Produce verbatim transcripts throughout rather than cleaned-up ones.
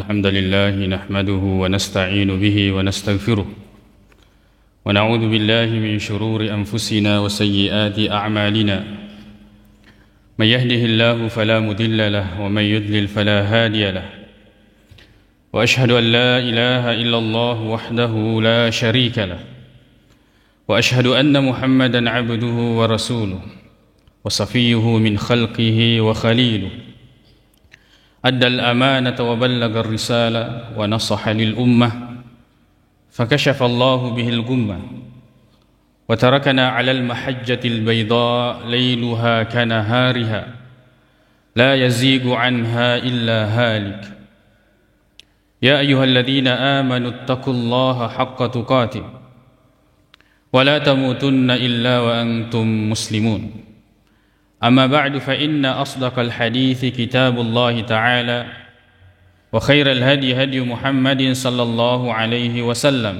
الحمد لله نحمده ونستعين به ونستغفره، ونعوذ بالله من شرور أنفسنا وسيئات أعمالنا. من يهده الله فلا مضل له، ومن يضلل فلا هادي له. وأشهد أن لا إله إلا الله وحده لا شريك له، وأشهد أن محمدا عبده ورسوله، وصفيه من خلقه وخليله، أدى الأمانة وبلغ الرسالة ونصح للأمة، فكشف الله به الغمة، وتركنا على المحجة البيضاء ليلها كنهارها، لا يزيغ عنها إلا هالك. يا أيها الذين آمنوا اتقوا الله حق تقاته، ولا تموتن إلا وأنتم مسلمون. أما بعد، فإن أصدق الحديث كتاب الله تعالى، وخير الهدي هدي محمد صلى الله عليه وسلم،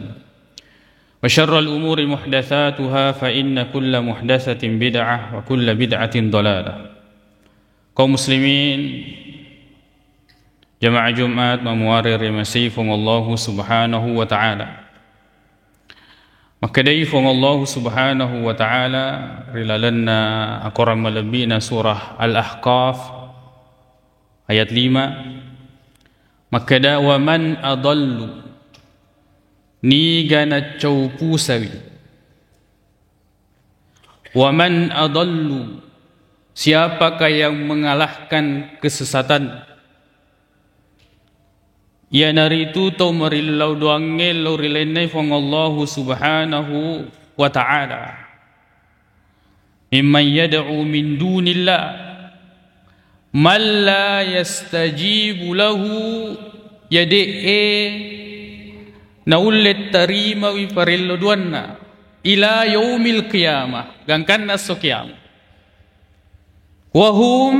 وشر الأمور محدثاتها، فإن كل محدثة بدعة، وكل بدعة ضلالة. Kaum muslimin, jamaah Jumat mamuare ri masei Puang Allahu Subhanahu wa Ta'ala. Makkedai Puang Allahu Subhanahu wa Ta'ala ri lalenna akorang malebbi'na surah Al-Ahqaf ayat lima, makkeda, "Wa man adallu," niga naccau pusawi. "Wa man adallu," siapakah yang mengalahkan kesesatan? Iyanaritu tau marillau doangnge lao ri lainna Puang Allahu Subhanahu wa Ta'ala. "Mimman yad'u min dunillah, man la yastajibu lahu," ya de'e naulle tarimawi parello doanna, "ila yaumil qiyamah," gangkanna esso kiamat. Wahum,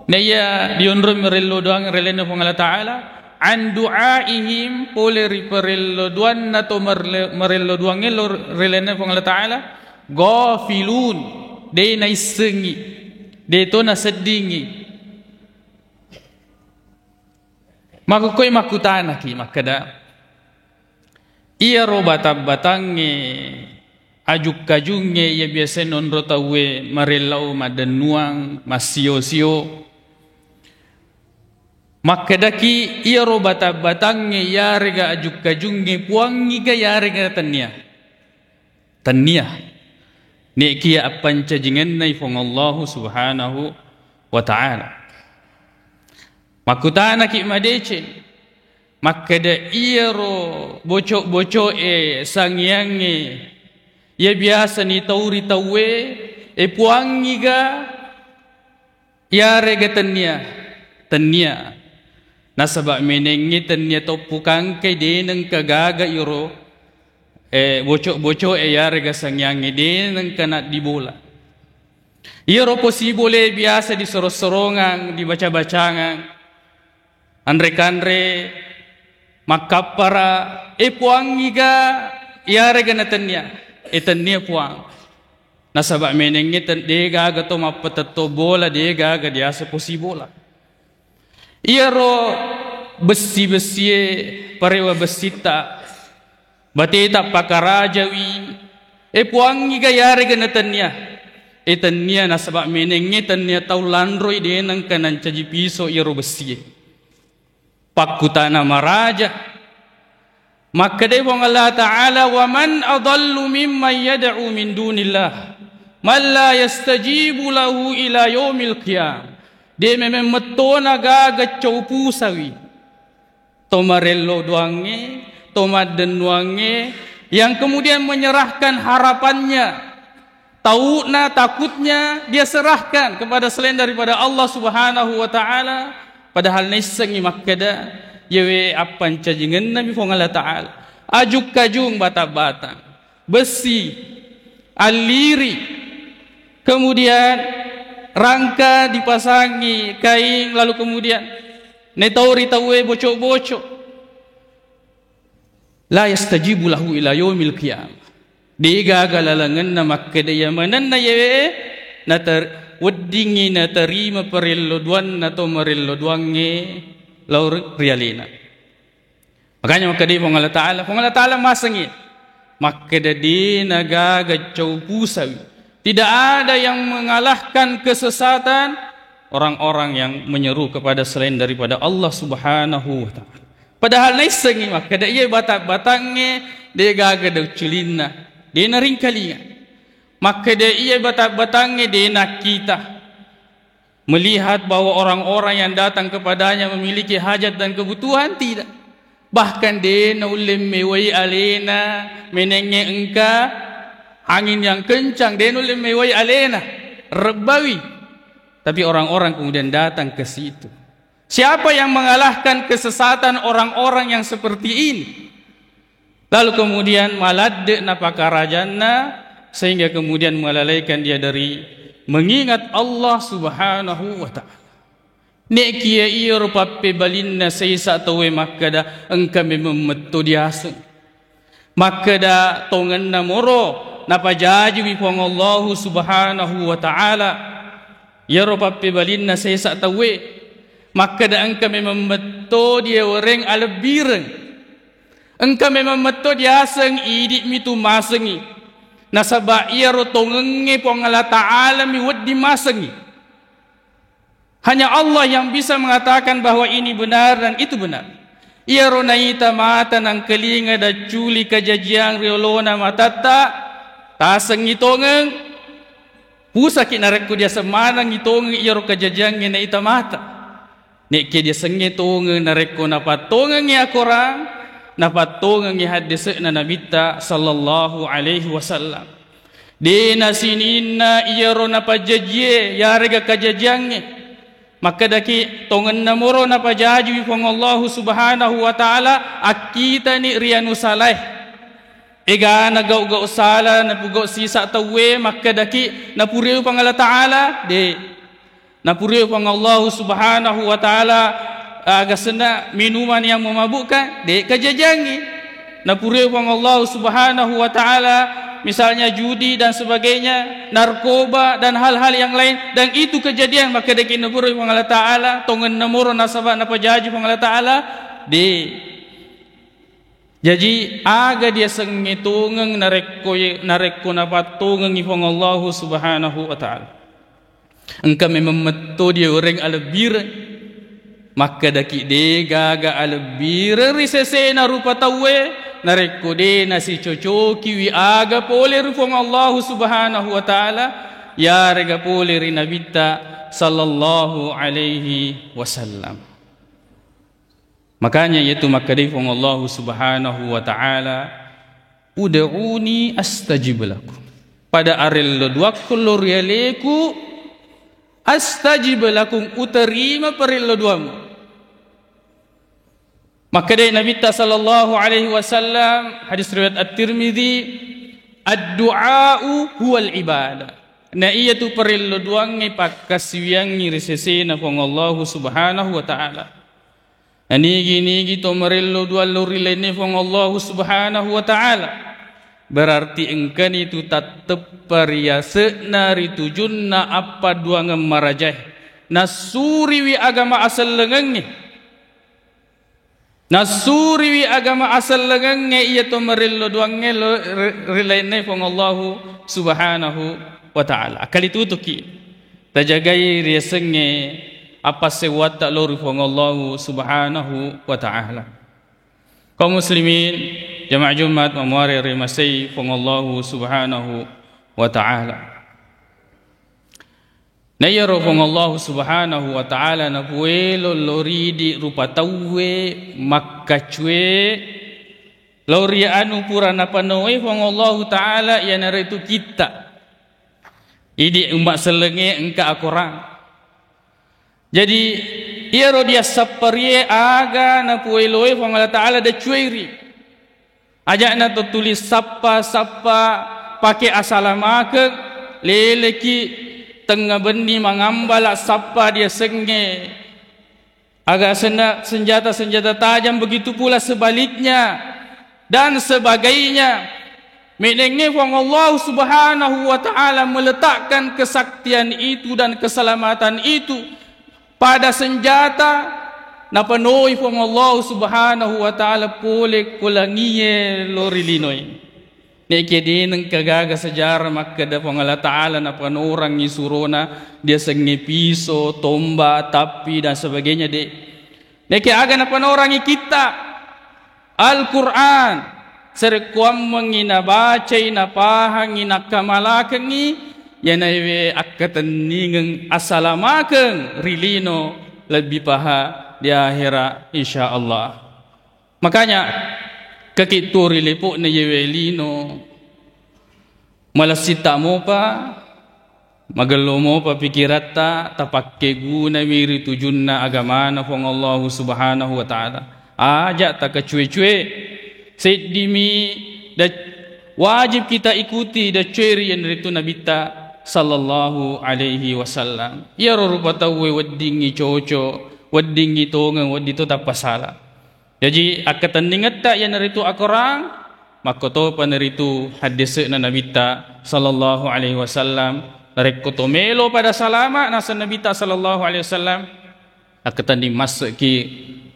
naiya dionroi marello doang ri lainna Puang Allah Ta'ala, an du'aihim, pole ri parello doanna to marle-, marello doangnge lao ri lainna Puang Allah Ta'ala, ghafilun, de naissengi, de to naseddingi. Makkukkoe makkutanaki makkeda, iyaro batang-batangnge, ajuk-kajungnge iya biasae nonro tauwe marellau maddennuang, massio-sio. Makkedaki iyaro batang-batangnge iyarega ajuk-kajungnge puangngiga iyarega tennia? Tennia. Nekiya appancajingennai Puang Allahu Subhanahu wa Ta'ala. Makkutanaki madeceng, makkeda iyaro boco-boco'e, sangiangnge, iya biasa nitauri tauwe, e puangngiga iyarega tennia? Tennia. Nasaba menengnge tennia toppu kangkai, denengka gaga iyaro, eh, boco-boco'e iyarega sangiangnge, denengka naddibola. Iyaro posibole biasa disoro-sorongang, dibaca-bacangang, anre-kanre, makkappara, e puangngiga iyarega natennia? E tennia puang. Nasaba menengnge ten-, degaga to mappatetto bola, degaga diaseng posibola. Iyaro bessi-bessie, parewa bessitta, bateta pakarajawi, e puangngiga iyarega natennia? E tennia, nasaba menengnge tennia tau lanroi, denengka nancaji piso iyaro bessie. Pakkutana maraja. Makkedai Puang Allah Ta'ala, "Wa man adallu mimman yad'u min dunillah, man la yastajibu lahu ila yaumil qiyam." De memeng mettona gaga cau pusawi, to marello doangnge, to maddennuangnge, yang kemudian menyerahkan harapannya, tau'na, takutnya dia serahkan kepada selain daripada Allah Subhanahu wa Ta'ala, padahal naissengngi makkeda, yewe appancajingennami Puang Allah Ta'ala. Ajuk-kajung, batang-batang, bessi, alliri, kemudian rangka dipasangi kain, lalu kemudian netauri tauwe boco-boco. La yastajibu lahu ila yaumil qiyamah. Degaga lalengenna makkeda iya manenna yewe, nater-, weddingngi naterima parello doanna to marello doangnge, lao ri, ri alena. Makanya makkedai Puang Allah Ta'ala, Puang Allah Ta'ala masengngi. Makkeda de' nagaga cau pusawi. Tidak ada yang mengalahkan kesesatan orang-orang yang menyeru kepada selain daripada Allah Subhanahu wa Ta'ala. Padahal naissengngi makkeda iya bata-, batangnge de' gaga daucculinna, de' naringkalinga. Makkeda iya bata-, batangnge de' nakkita. Melihat bahwa orang-orang yang datang kepadanya memiliki hajat dan kebutuhan, tidak. Bahkan de' naulle mewai alena, menengnge engka angin yang kencang, de' naulle mewai alena, rebbawi. Tapi orang-orang kemudian datang ke situ. Siapa yang mengalahkan kesesatan orang-orang yang seperti ini? Lalu kemudian maladde' napakarajanna, sehingga kemudian melalaikan dia dari mengingat Allah Subhanahu wa Ta'ala. Ne'kiya iyaro pappebalinna saisa tauwe makkeda, engka memeng metto diaseng. Makkeda, tongenna moro napajajiwi Puang Allahu Subhanahu wa Ta'ala. Iyaro pappebalinna saisa tauwe makkeda, engka memeng metto diawereng alebbireng. Engka memeng metto diaseng idi'mi tu masengngi. Nasaba iyaro tongengnge Puang Allah Ta'ala mi wedding masengngi. Hanya Allah yang bisa mengatakan bahwa ini benar dan itu benar. Iyaro naita mata nangkalinga dacculi kajajiang riolona matatta, tasengngi tongeng, pusaki narekko diaseng manengngi tongeng iyaro kajajiangnge naita mata. Ne'kiya diasengnge tongeng narekko napattongengngi akorang, napattongengngi haddese'na Nabitta sallallahu alaihi wasallam. De' nasininna iyaro napajajie, yarega kajajiangnge. Makkedaki, tongenna moro napajajiwi Puang Allahu Subhanahu wa Ta'ala, akkitani ri anu salae. Egana gau-gau sala napugau sisa tauwe, makkedaki, napuriwi Puang Allah Ta'ala, de'. Napuriwi Puang Allahu Subhanahu wa Ta'ala, aga senna minuman yang memabukkan, de' kajajiangngi. Napuriwi Puang Allahu Subhanahu wa Ta'ala, misalnya judi dan sebagainya, narkoba dan hal-hal yang lain, dan itu kejadian, makkedaki napuriwi Puang Allah Ta'ala, tongenna moro nasaba napajaji Puang Allah Ta'ala, de'. Jaji, aga diasengnge tongeng narekko ye-, narekko napattongengngi Puang Allahu Subhanahu wa Ta'ala? Engka memeng metto diawereng alebbireng. Makkedaki, de' gaga alebbireng ri sesena rupa tauwe narekko de' nasicocokiwi aga pole ri Puang Allahu Subhanahu wa Ta'ala, yarega pole ri Nabitta sallallahu alaihi wasallam. Makanya iyatu makkedai Puang Allahu Subhanahu wa Ta'ala, "Ud'uni astajib lakum." Pada arello duakku lao ri aleku, astajib lakum, uterima parello duammu. Makkedai Nabitta sallallahu alaihi wasallam, hadis riwayat At-Tirmidzi, "Ad-du'a'u huwal ibadah." Na iyatu parello duangnge pakkasiwiangngi ri sesena Puang Allahu Subhanahu wa Ta'ala. Nanigi-nigi to marello dua lao ri lainna Puang Allahu Subhanahu wa Ta'ala, berarti engkani tu tatteppa ri yase'na, ri tujunna appaduangeng marajae. Nassuriwi agama asellengengnge. Nassuriwi agama asellengengnge iya to marello duangnge lo-, ri-, ri lainna Puang Allahu Subhanahu wa Ta'ala. Akkalitutuki. Tajagai riasengnge appassewwatta lao ri Puang Allahu Subhanahu wa Ta'ala. Kaum muslimin, jamaah Jumat mamuare rimasei Puang Allahu Subhanahu wa Ta'ala. Na iyaro Puang Allahu Subhanahu wa Ta'ala napuelo lao ri idi rupa tauwe makkacue lao ri anu pura napanowai Puang Allahu Ta'ala, iyanaritu kitta. Idi umma sellengnge engka akorang. Jadi, iyaro diassapparie aga napueloe Puang Allah Ta'ala deccueri. Aja'na to tuli sappa-sappa pake asalamakeng, leleki tengnga benni mangambala sappa diasengnge Aga sena-, senjata-senjata tajam, begitu pula sebaliknya, dan sebagainya. Menengnge Puang Allah Subhanahu wa Ta'ala meletakkan kesaktian itu dan keselamatan itu pada senjata, napanoi Puang Allah Subhanahu wa Ta'ala pole ko langie lo ri linoe. Nekke de nengka gaga sejarah makkeda Puang Allah Ta'ala napanorangi surona diasengnge piso, tomba, tappi, dan sebagainya, de. Nekke aga napanorangi kitta Al-Quran, sarekkuammengngi nabacai, napahangngi, nakkamalakengngi, yanaewe akkatenningeng asalamakeng ri lino lebbi paha di ahera, insya Allah. Makanya, kekittu ri lepo'na yewe lino, malessitta mopa, magello mopa pikiratta, tapakkegunami ri tujunna agamana Puang Allahu Subhanahu wa Ta'ala. Aja takacue-cue, seddimi da-, wajib kita ikuti daccue ri yanaritu Nabitta sallallahu alaihi wasallam. Iyaro rupa tauwe weddingngi coco, weddingngi tongeng, wedding to tappasala. Jaji, akkatenningetta iyanaritu akorang, makkotopa naritu haddese'na Nabitta sallallahu alaihi wasallam. Narekko to melo pada salama, naseng Nabitta sallallahu alaihi wasallam, akkatenning masse'ki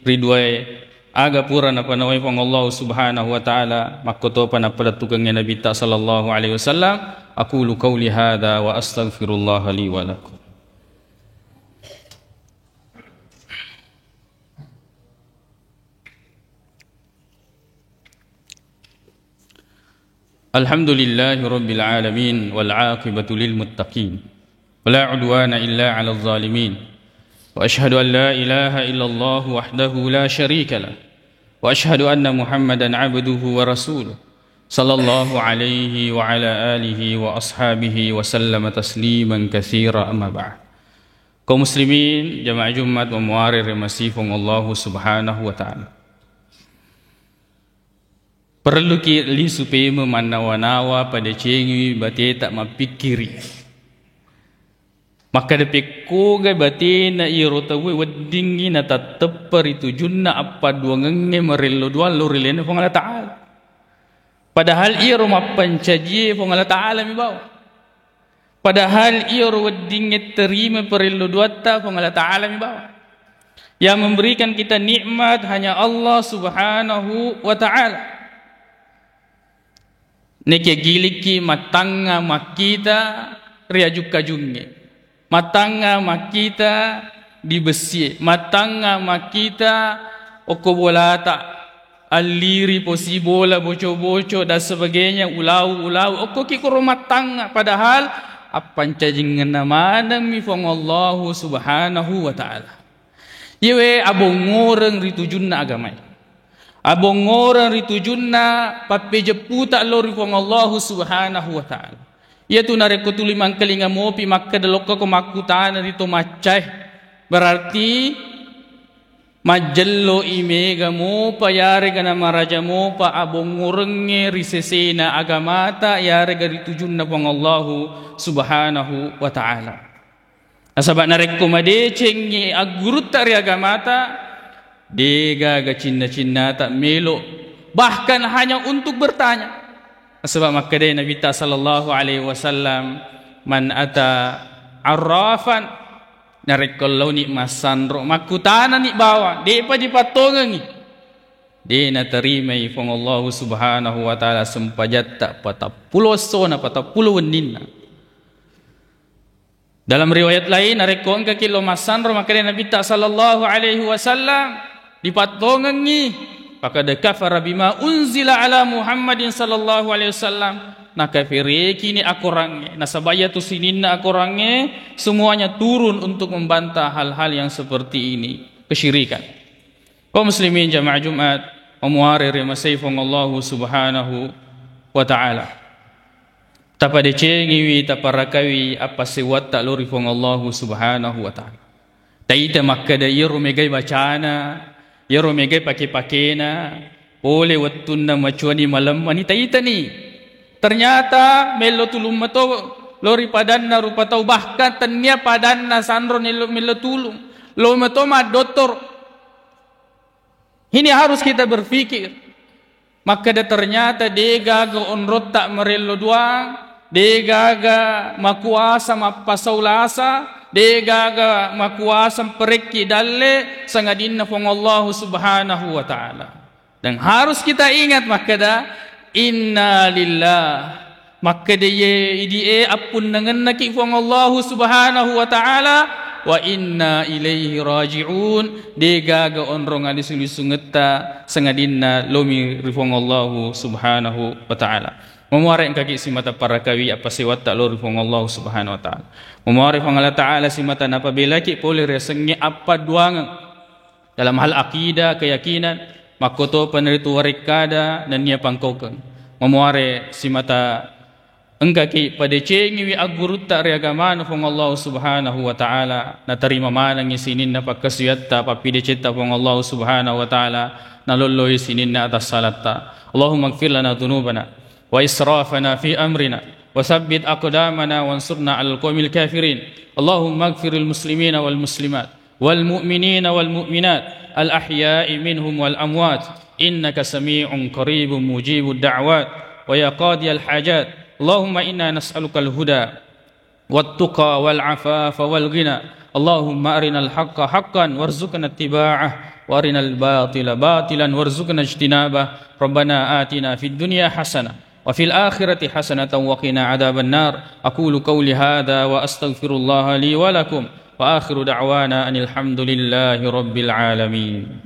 ri duae aga pura napanawai Puang Allah Subhanahu wa Ta'ala, makkotopa nappalettukengnge Nabitta sallallahu alaihi wasallam. Aqulu qauli hadza wa astaghfirullaha li wa lakum. الحمد لله رب العالمين، والعاقبة للمتقين، ولا عدوان إلا على الظالمين، وأشهد أن لا إله إلا الله وحده لا شريك له، وأشهد أن محمدا عبده ورسوله، صلى الله عليه وعلى آله وأصحابه وسلم تسليما كثيرا، أما بعد. Kaum muslimin, jamaah Jumat, mamuare ri masifung Allahu Subhanahu wa Ta'ala. Parelluki lisu pemeng mannawa-nawa, padecengiwi bateta mappikkiri. Makkeda pekkoga batena iyaro tauwe weddingngi natatteppa ri tujunna appadduangengnge marello duang lao ri lalenna Puang Allah Ta'ala. Padahal iyaro mappancajie Puang Allah Ta'ala mi bawang. Padahal iyaro weddingnge terima parello duatta Puang Allah Ta'ala mi bawang. Yang memberikan kita nikmat hanya Allah Subhanahu wa Ta'ala. Nekiya gilikki mattangnga makkita ri ajukka-ajungnge. Mattangnga makkita di bessie. Mattangnga makkita okko bolata. Alliri, posi bola, boco-boco, dan sebagainya, ulau-ulau, okkoki koro mattangnga, padahal appancajingenna manengmi Puang Allahu Subhanahu wa Ta'ala. Iyewe abongngoreng ri tujunna agamae. Abongngoreng ri tujunna pappejepputa lao ri Puang Allahu Subhanahu wa Ta'ala. Iyatu narekko tuli mangkalinga mopi makkeda lokkako makkutana ri to maccae, berarti majjello'i mega mopa yarega namaraja mopa abongngorengnge ri sesena agamata yarega ri tujunna Puang Allahu Subhanahu wa Ta'ala. Nasaba narekko madecengngi aggurutta ri agamata, degaga cinna-cinnata melo, bahkan hanya untuk bertanya. Nasaba makkedai Nabitta sallallahu alaihi wasallam, "Man ata arrafan," narekko laoni massanro, makkutanani bawang, depa dipattongengi, de naterimai Puang Allahu Subhanahu wa Ta'ala sempajatta patappulo essona, patappulo wenninna. Dalam riwayat lain, narekko engkaki lo massanro, makkeda Nabitta sallallahu alaihi wasallam, dipattongengngi, "Faqad kafara bima unzila ala Muhammadin sallallahu alaihi wasallam," nakafirekini akorangnge, nasaba iyatu sininna akorangnge semuanya turun untuk membantah hal-hal yang seperti ini, kesyirikan. Kaum muslimin jamaah Jumat, mamuare ri masei Puang Allahu Subhanahu wa Ta'ala. Tapadecengiwi, taparakawi appassewwatta lao ri Puang Allahu Subhanahu wa Ta'ala. Taita makkeda iyaro megai bacana, iyaro megai pake-pakena, pole wettunna macuani malemmani, taitani. Ternyata mello tulung mato lao ri padanna rupa tau, bahkan tennia padanna sanro nello mello tulung. Lao mato maddottoro. Ini harus kita berpikir. Makkeda ternyata degaga onrotta marello duang, degaga makuasa mappasau lasa, Degaga makuasa perekki dalle sangadinna Puang Allahu Subhanahu wa Ta'ala. Dan harus kita ingat makkeda, "Inna lillah." Makkeda ye idi e appunnangennaki Puang Allahu Subhanahu wa Ta'ala, "Wa inna ilaihi raji'un." Degaga onrong adi sulisungetta sangadinna lomi ri Puang Allahu Subhanahu wa Ta'ala. Mamuare engkaki simata parakawi appasewatta lo ri Puang Allahu Subhanahu wa Ta'ala. Mamuare Puang Allah Ta'ala simata napabelaki pole ri asengnge appaduangeng dalam hal akidah, keyakinan, makkotopa naritu warekkada nennia pangkaukeng. Mamuare simata engkaki padecengiwi aggurutta ri agamana Puang Allahu Subhanahu wa Ta'ala, natarima manengngi sininna pakkasiwiatta, pappidecetta Puang Allahu Subhanahu wa Ta'ala, nalolloi sininna atassalatta. Allahumma ighfir lana dzunubana wa israfana fi amrina wa tsabbit aqdamana wansurna 'alal qaumil kafirin. Allahumma ighfiril muslimina wal muslimat wal mu'minina wal mu'minat al ahya'i minhum wal amwat innaka sami'un qaribun mujibud da'wat wa ya qadiyal hajat. Allahumma inna nas'alukal huda والتقى والعفاف والغنى. اللهم أرنا الحق حقا وارزقنا اتباعه، وأرنا الباطل باطلا وارزقنا اجتنابه. ربنا آتنا في الدنيا حسنة وفي الآخرة حسنة وقنا عذاب النار. أقول قولي هذا وأستغفر الله لي ولكم، وآخر دعوانا أن الحمد لله رب العالمين.